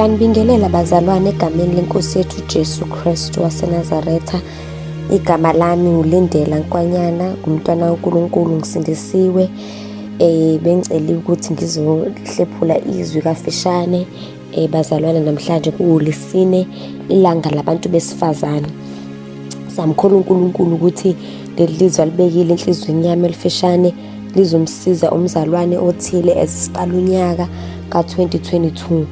Ngiyanibingelela bazalwane egameni leNkosi yethu Jesu Kristu waseNazaretha. Igama lami nguLindela Nkwanyana, ngumntwana kaNkulunkulu, ngisindisiwe. Bengicela ukuthi ngizohlephula izwi kafishane bazalwane namhlanje kuwuLesine, ilanga labantu besifazane. Samkhola uNkulunkulu ukuthi leli lizwi alibekile enhliziyweni yami elifishane lizomsiza umzalwane othile as siqala unyaka ka-2022.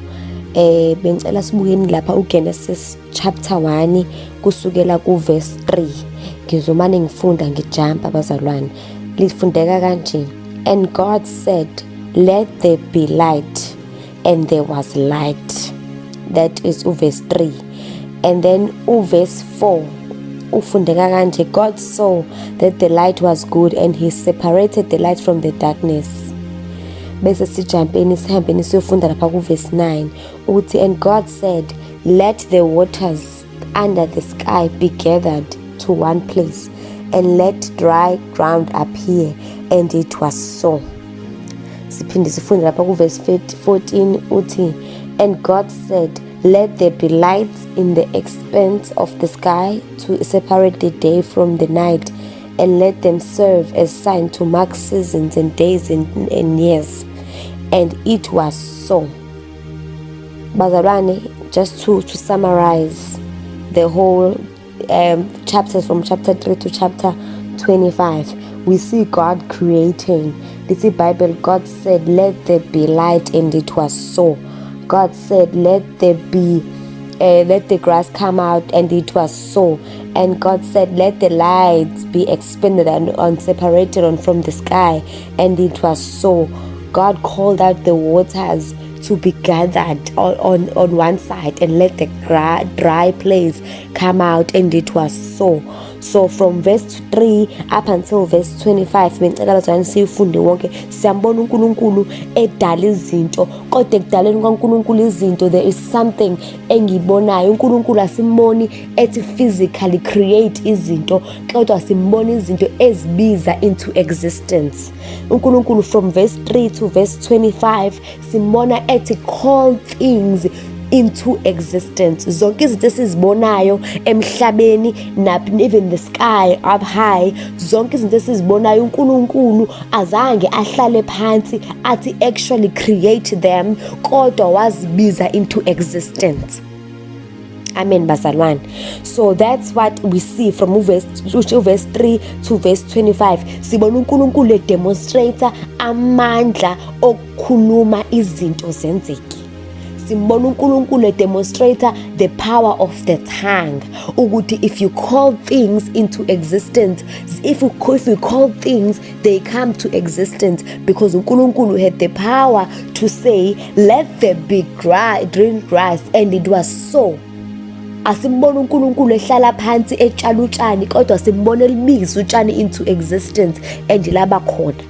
Bengicela sibukeni lapha uGenesis chapter 1 kusukela ku-verse 3. Ngizomane ngifunda ngijampa, bazalwane. Lifundeka kanje: "And God said, let there be light, and there was light." That is uverse 3. And then uverse 4 ufundeka kanje: "God saw that the light was good, and he separated the light from the darkness." Bese sijampeni, sihambeni siyofunda lapha kuverse 9 uthi: "And God said, let the waters under the sky be gathered to one place, and let dry ground appear. And it was so." Siphinde sifunde lapha kuverse 14 uthi: "And God said, let there be lights in the expanse of the sky to separate the day from the night, and let them serve as signs to mark seasons and days and years. And it was so." Bazalwane, just to summarize the whole chapters from chapter 3 to chapter 25, we see God creating. This Bible, God said, "Let there be light," and it was so. God said, "Let there be let the grass come out," and it was so. And God said, "Let the lights be expanded and separated on from the sky," and it was so. God called out the waters to be gathered on one side and let the dry place come out, and it was so. So from verse 3 up until verse 25, bengicela bazalwane siyifunde wonke. Siyambona uNkulunkulu edala izinto, kodwa ekudaleni kwaNkulunkulu izinto there is something engiyibonayo. UNkulunkulu asimboni ethi physically create izinto, kodwa simbona izinto ezibiza into existence. UNkulunkulu from verse 3 to verse 25 simbona ethi call things into existence. Zonke izinto esizibonayo emhlabeni, even the sky up high, zonke izinto esizibonayo, uNkulunkulu azange ahlale phansi athi actually create them, kodwa wazibiza into existence. Amen, bazalwane. So that's what we see from uverse 3 to verse 25. Sibona uNkulunkulu edemonstrate amandla okukhuluma izinto zenzeke. Simbona uNkulunkulu edemonstrate the power of the tongue, ukuthi if you call things into existence, if you call things, they come to existence, because uNkulunkulu had the power to say, "Let there be green grass," and it was so. Asimbona uNkulunkulu ehlala phansi etshala utshani, kodwa simbona elibiza utshani into existence and laba khona.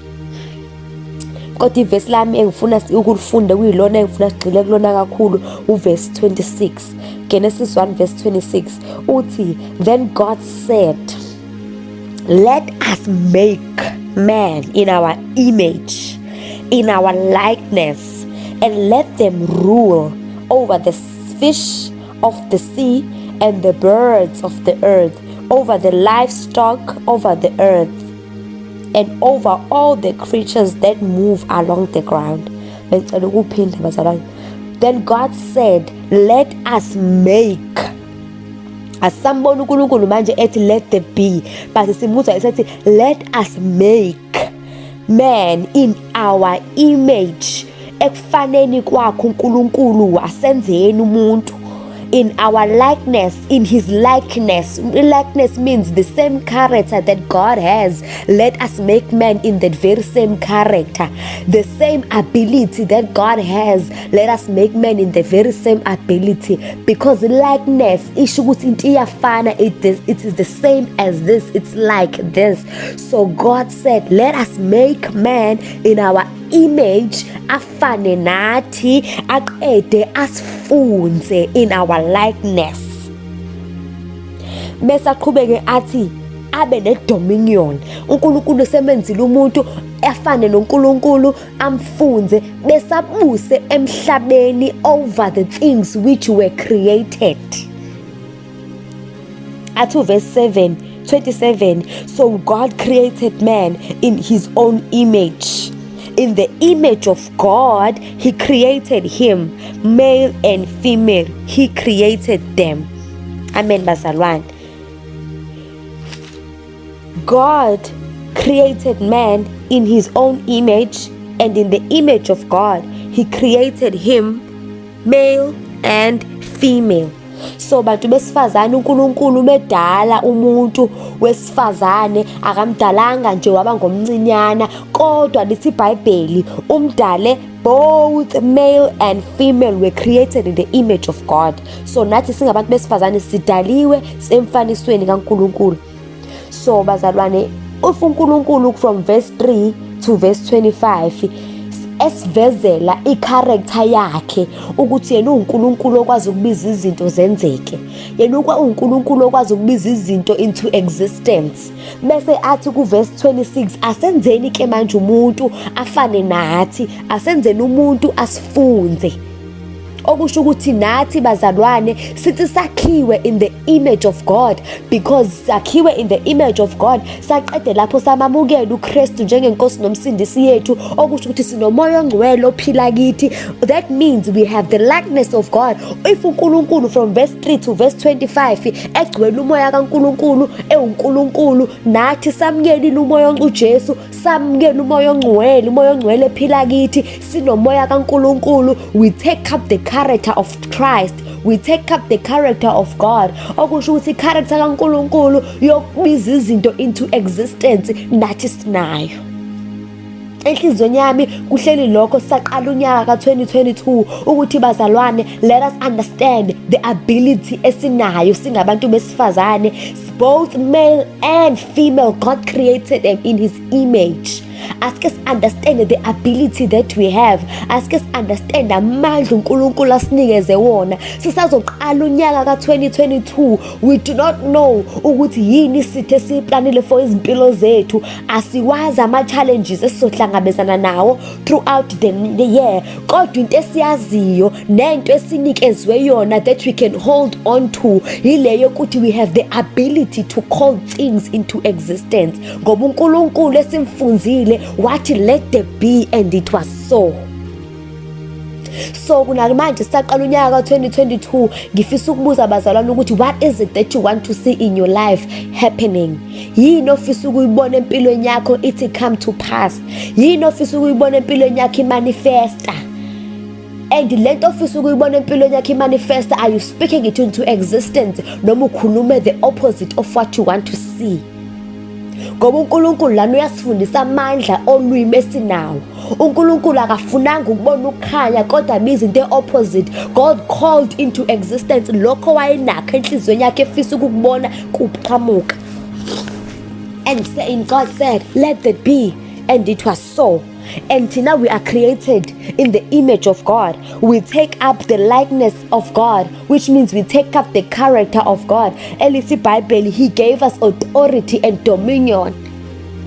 Kodwa ivesi lami engifuna ukulifunda, kuyilona engifuna sigxile kulona kakhulu, uvesi 26, Genesis 1 verse 26 uthi: "Then God said, let us make man in our image, in our likeness, and let them rule over the fish of the sea and the birds of the earth, over the livestock over the earth, and over all the creatures that move along the ground." Bengicela ukuphinda, bazalwane. Then God said, "Let us make." Asambona uNkulunkulu manje ethi, "Let there be," but simuzwa esethi, "Let us make man in our image." Ekufaneni kwakho uNkulunkulu wasenzeni umuntu in our likeness, in his likeness. Likeness means the same character that God has. Let us make man in that very same character, the same ability that God has. Let us make man in the very same ability, because likeness isho ukuthi into iyafana. It is the same as this, it's like this. So God said, "Let us make man in our image," afane nathi, aqede asifunze in our likeness. Bese aqhubeke athi abe nedominion. uNkulunkulu semenzile umuntu Afane noNkulunkulu, amfunze, besabuse emhlabeni over the things which were created. Athi verse 7 27, "So God created man in his own image. In the image of God he created him. Male and female he created them." Amen, bazalwane. God created man in his own image, and in the image of God he created him, male and female. So bantu besifazane, uNkulunkulu medala umuntu wesifazane, akamdalanga nje waba ngomncinyana, kodwa lithi iBhayibheli umdale both male and female were created in the image of God. So nathi singabantu besifazane sidaliwe semfanisweni kaNkulunkulu. So bazalwane, if uNkulunkulu from verse 3 to verse 25 esivezela i-character yakhe ukuthi yena uNkulunkulu okwazi ukubiza izinto zenzeke, yena uNkulunkulu okwazi ukubiza izinto into existence, bese athi ku verse 26, "Asenzeni ke manje umuntu afane nathi, asenzeni umuntu asifunze," okusho ukuthi nathi bazalwane sithi sakhiwe in the image of God. Because sakhiwe in the image of God, saqede lapho samamukela uKristu njengenkosi nomsindisi yethu, okusho ukuthi sinomoya ongcwele ophila kithi. That means we have the likeness of God. If uNkulunkulu from verse 3 to verse 25 egcwele umoya kaNkulunkulu, ewuNkulunkulu, nathi samukelile umoya uJesu, samukela umoya ongcwele, umoya ongcwele ephila kithi, sinomoya kaNkulunkulu, we take up the character of Christ, we take up the character of God, okusho ukuthi i-character kaNkulunkulu yokubiza izinto into existence nathi sinayo. Enhliziyweni yami kuhleli lokho saqala unyaka ka-2022 ukuthi bazalwane, let us understand the ability esinayo singabantu besifazane. Both male and female, God created them in his image. Asike si-understand the ability that we have. Asike si-understand amandla uNkulunkulu asinikeze wona. Sisazoqala unyaka ka-2022, we do not know ukuthi yini isithe esiyiplanile for izimpilo zethu. Asiwazi ama-challenges esizohlangabezana nawo throughout the year, kodwa into esiyaziyo nento esinikezwe yona that we can hold on to yileyo yokuthi we have the ability to call things into existence, ngoba uNkulunkulu esimfunzile wathi, "Let there be," and it was so. So kunamanje sisaqala unyaka ka-2022, ngifisa ukubuza abazalwane ukuthi what is it that you want to see in your life happening? Yini ofisa ukuyibona empilweni yakho ithi come to pass? Yini ofisa ukuyibona empilweni yakho i-manifesta? And lento ofisa ukuyibona empilweni yakho i-manifesta, are you speaking it into existence noma ukhulume the opposite of what you want to see? Ngoba uNkulunkulu lana uyasifundisa amandla olwimi esinawo. UNkulunkulu akafunanga ukubona ukukhanya, kodwa biza into opposite. God called into existence lokho wayenakho enhliziyweni yakhe efisa ukukubona kuqhamuka, and saying, God said, "Let there be," and it was so. And now we are created in the image of God. We take up the likeness of God, which means we take up the character of God. Elithi iBhayibheli, he gave us authority and dominion.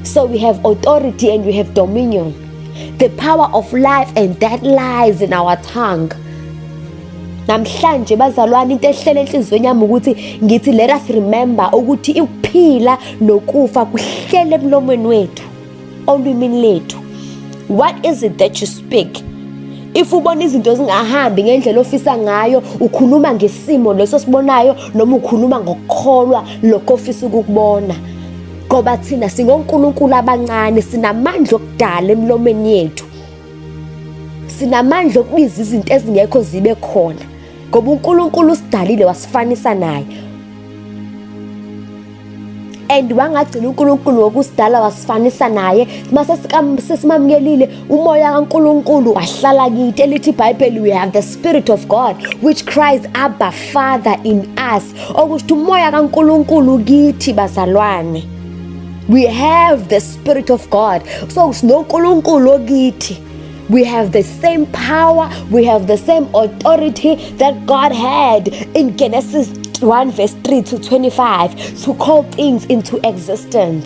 So we have authority and we have dominion. The power of life and death lies in our tongue. Namhlanje bazalwane, into ehlele enhliziyweni yami ukuthi ngithi let us remember ukuthi ukuphila nokufa kuhlele emlomweni wethu, olwimini lethu. What is it that you speak? If ubona izinto zingahambi ngendlela ofisa ngayo, ukhuluma ngesimo leso sibonayo noma ukhuluma ngokukholwa lokho ofisa ukukubona? Ngoba thina singonkulunkulu abancane, sinamandla okudala emlomeni yethu, sinamandla okubiza izinto ezingekho zibe khona, ngoba uNkulunkulu usidalile wasifanisa naye. And wangagcina uNkulunkulu wokusidala wasifanisa naye, mase sesimamukelile umoya kaNkulunkulu wahlala kithi. Elithi iBhayibheli, we have the spirit of God which cries, "Abba, Father," in us, okusho umoya kaNkulunkulu kithi. Bazalwane, we have the spirit of God, so sinoNkulunkulu okithi. We have the same power, we have the same authority that God had in Genesis 1 verse 3 to 25 to call things into existence.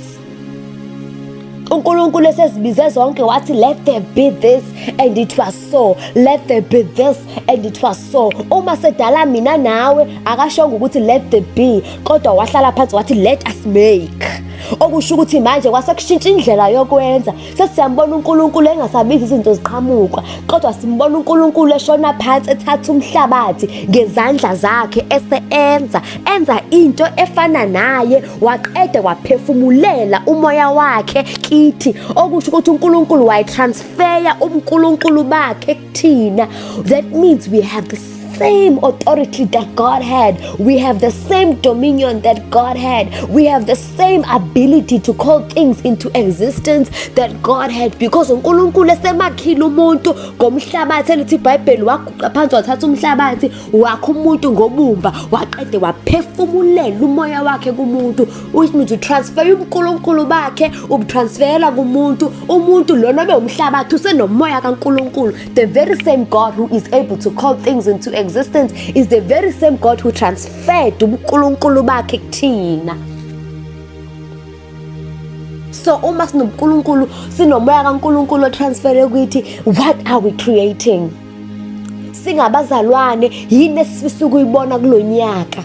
UNkulunkulu esezibize zonke wathi, "Let there be this," and it was so. "Let there be this," and it was so. Uma sedala mina nawe, akashongo ukuthi, "Let there be," kodwa wahlala phansi wathi, "Let us make." Okusho ukuthi manje kwasekushintsha indlela yokwenza. Sesiyambona uNkulunkulu engasabizi izinto ziqhamuka, kodwa simbona uNkulunkulu eshona phansi, ethatha umhlabathi ngezandla zakhe, ese enza into efana naye, waqeda waphefumulela umoya wakhe kithi. Okusho ukuthi uNkulunkulu wayitransferya ubuNkulunkulu bakhe kuthina. That means we have the same authority that God had. We have the same dominion that God had. We have the same ability to call things into existence that God had. Because uNkulunkulu esemakhile umuntu ngomhlabathi, elithi iBhayibheli waguqa phansi, wathatha umhlabathi, wakha umuntu ngobumba, waqede waphefumulela umoya wakhe kumuntu, which means utransfer ubuNkulunkulu bakhe, ubutransfera kumuntu. Umuntu lona bewumhlabathi usenomoya kaNkulunkulu. The very same God who is able to call things into existence is the very same God who transferred ubuNkulunkulu bakhe kuthina. So uma sinobuNkulunkulu, sinomoya kaNkulunkulu otransfere kuthi, what are we creating? Singabazalwane, yini esifisa ukuyibona kulonyaka?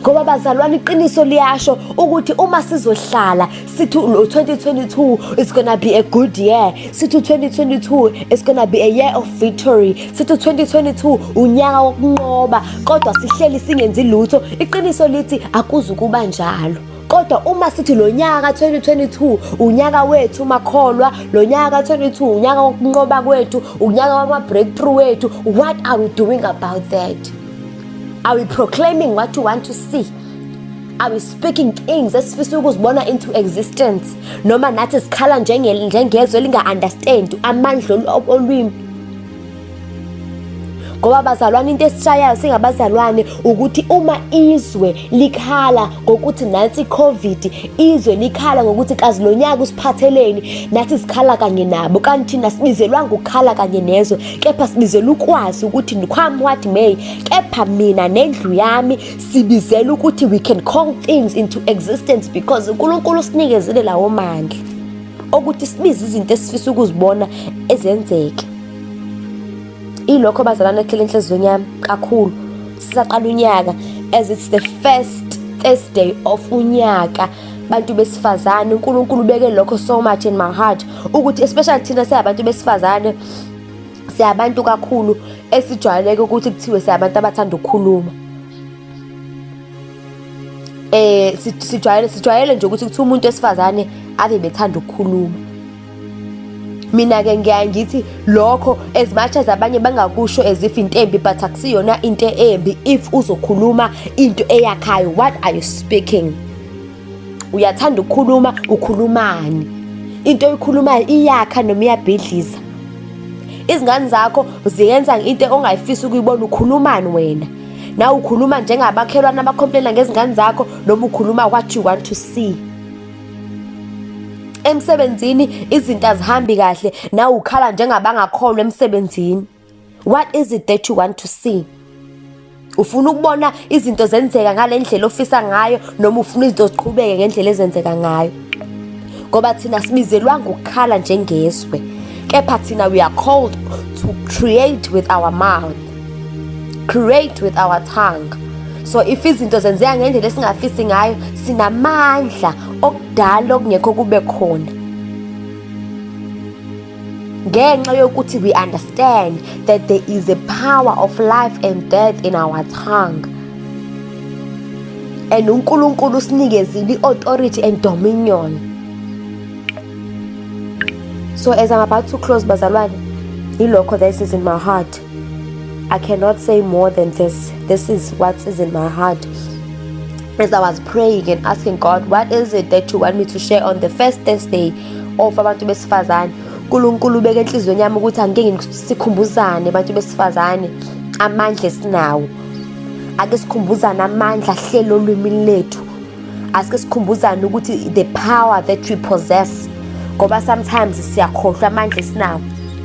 Ngoba bazalwane, iqiniso liyasho ukuthi uma sizohlala sithi lo 2022 is gonna be a good year, sithi 2022 is gonna be a year of victory, sithi 2022 unyaka wokunqoba, kodwa sihleli singenzi lutho, iqiniso lithi akuzukuba njalo. Kodwa uma sithi lo nyaka 2022 unyaka wethu makholwa, lo nyaka 2022 unyaka wokunqoba kwethu, unyaka wama-breakthrough wethu, what are we doing about that? Are we proclaiming what you want to see? Are we speaking things esifisa ukuzibona into existence, noma nathi sikhala njengezwe elinga-understand amandla olwimi? Ngoba bazalwane, into esishayayo singabazalwane ukuthi uma izwe likhala ngokuthi nansi i-COVID, izwe likhala ngokuthi kazi lo nyaka usiphatheleni, nathi sikhala kanye nabo. Kanti thina sibizelwanga ukukhala kanye nezwe, kepha sibizelwe ukwazi ukuthi come what may, kepha mina nendlu yami sibizelwe ukuthi we can call things into existence, because uNkulunkulu usinikezile lawo mandla okuthi sibize izinto esifisa ukuzibona ezenzeke. Ilokho bazalwane ekhele enhliziyweni yami kakhulu sisaqala unyaka, as it's the first Thursday of unyaka. Bantu besifazane, uNkulunkulu ubeke lokho so much in my heart ukuthi especially thina singabantu besifazane, siyabantu kakhulu esijwayeleke ukuthi kuthiwe siyabantu abathanda ukukhuluma. Sijwayele nje ukuthi kuthiwa umuntu wesifazane ave bethanda ukukhuluma. Mina-ke ngiyaye ngithi lokho, as much as abanye bangakusho as if into embi, but akusiyona into embi if uzokhuluma into eyakhayo. What are you speaking? Uyathanda ukukhuluma, ukhulumani? Into oyikhulumayo iyakha noma iyabhidliza? Izingane zakho ziyenza into ongayifisi ukuyibona, ukhulumani wena? Nawe ukhuluma njengabakhelwane abacomplaina ngezingane zakho, noma ukhuluma what you want to see? Emsebenzini izinto azihambi kahle, nawe ukhala njengabangakholwa emsebenzini. What is it that you want to see? Ufuna ukubona izinto zenzeka ngale ndlela ofisa ngayo, noma ufuna izinto ziqhubeke ngendlela ezenzeka ngayo? Ngoba thina sibizelwanga ukukhala njengezwe, kepha thina we are called to create with our mouth, create with our tongue. So if izinto zenzeka ngendlela esingafisi ngayo, sinamandla okudala okungekho kube khona, ngenxa yokuthi we understand that there is a power of life and death in our tongue, and uNkulunkulu usinikezile i-authority and dominion. So as I'm about to close, bazalwane, yilokho that is in my heart. I cannot say more than this. This is what is in my heart as I was praying and asking God, "What is it that you want me to share on the first Thursday of abantu besifazane?" uNkulunkulu ubeke enhliziyweni yami ukuthi angike sikhumbuzane abantu besifazane amandla esinawo. Ake sikhumbuzane amandla ahleli olwimini lethu. Asike sikhumbuzane ukuthi the power that we possess, ngoba sometimes siyakhohlwa amandla esinawo.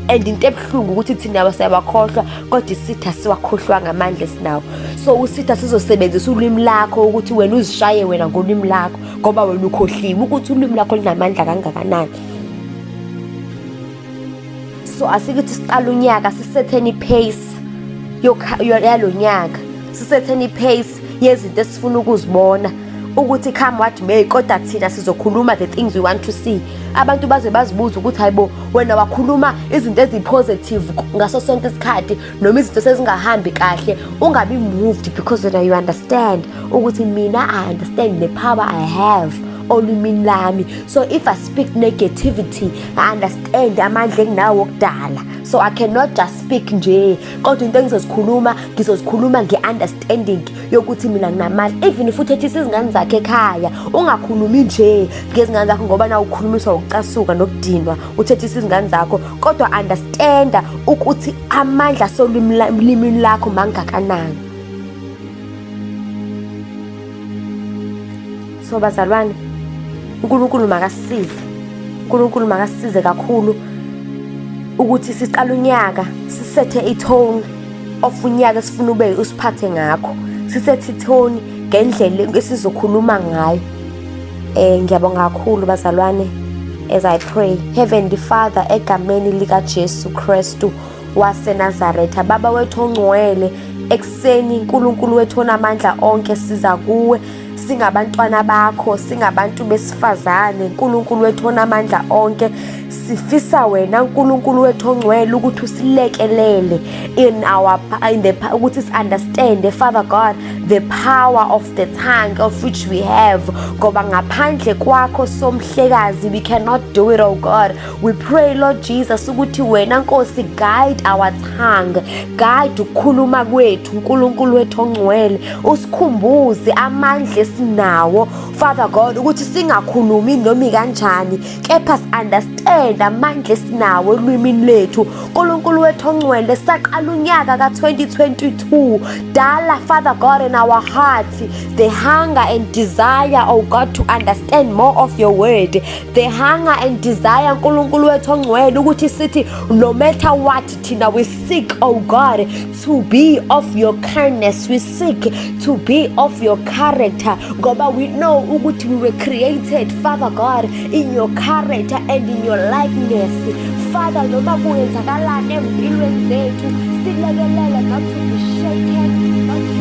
And into ebuhlungu ukuthi thina siyabakhohlwa, kodwa isitha siwakhohlwa ngamandla esinawo. So usitha sizosebenzisa ulwimi lakho ukuthi wena uzishaye wena ngolwimi lakho, ngoba wena ukhohliwe ukuthi ulwimi lakho lunamandla kangakanani. So asikuthi siqala unyaka sisetheni ipace yalo nyaka, sisetheni ipace yezinto esifuna ukuzibona ukuthi come what may, kodwa thina sizokhuluma the things we want to see. Abantu baze bazibuza ukuthi hayibo, wena wakhuluma izinto ezipositive ngaso sonke isikhathi, noma izinto sezingahambi kahle ungabi moved, because wena you understand ukuthi mina I understand the power I have olimini lami. So if I speak negativity, I understand amandla enginawo okudala, so I cannot just speak nje, kodwa into engizozikhuluma ngizozikhuluma nge-understanding yokuthi mina nginamandla. Even futhi ethisa izingane zakhe ekhaya, ungakhulumi nje ngezingane zakho ngoba na ukhulumiswa ukucasuka nokudinwa, uthethisa izingane zakho, kodwa understanda ukuthi amandla solimini lakho mangakanani. So bazalwane, uNkulunkulu makasisize, uNkulunkulu makasisize kakhulu ukuthi siqala unyaka sisethe itone of unyaka esifuna ube usiphathe ngakho, sisethe itone ngendlela esizokhuluma ngayo. Ngiyabonga kakhulu bazalwane. As I pray, Heavenly Father, egameni lika Jesu Kristu waseNazaretha, Baba wethu ongcwele, ekuseni uNkulunkulu wethu onamandla onke, siza kuwe singabantwana bakho, singabantu besifazane. uNkulunkulu wethu onamandla onke, sifisa wena uNkulunkulu wethu ongcwele ukuthi usilekelele in our in the ukuthi si understand, Father God, the power of the tongue of which we have, ngoba ngaphandle kwakho somhlekazi we cannot do it, oh God. We pray, Lord Jesus, ukuthi wena Nkosi guide our tongue, guide ukukhuluma kwethu, uNkulunkulu wethu ongcwele, usikhumbuze amandla esinawo, Father God, ukuthi singakhulumi noma kanjani, kepha si-understand amandla esinawo elwimini lethu. uNkulunkulu wethu ongcwele, saqala unyaka ka-2022, dala, Father God, in our hearts the hunger and desire, oh God, to understand more of your word, the hunger and desire, uNkulunkulu wethu ongcwele, ukuthi sithi no matter what thina we seek, oh God, to be of your kindness, we seek to be of your character, ngoba we know ukuthi we were created, Father God, in your character and in your likeness. Father, noma kuyenzakalani empilweni zethu, silekelele not to be shaken, not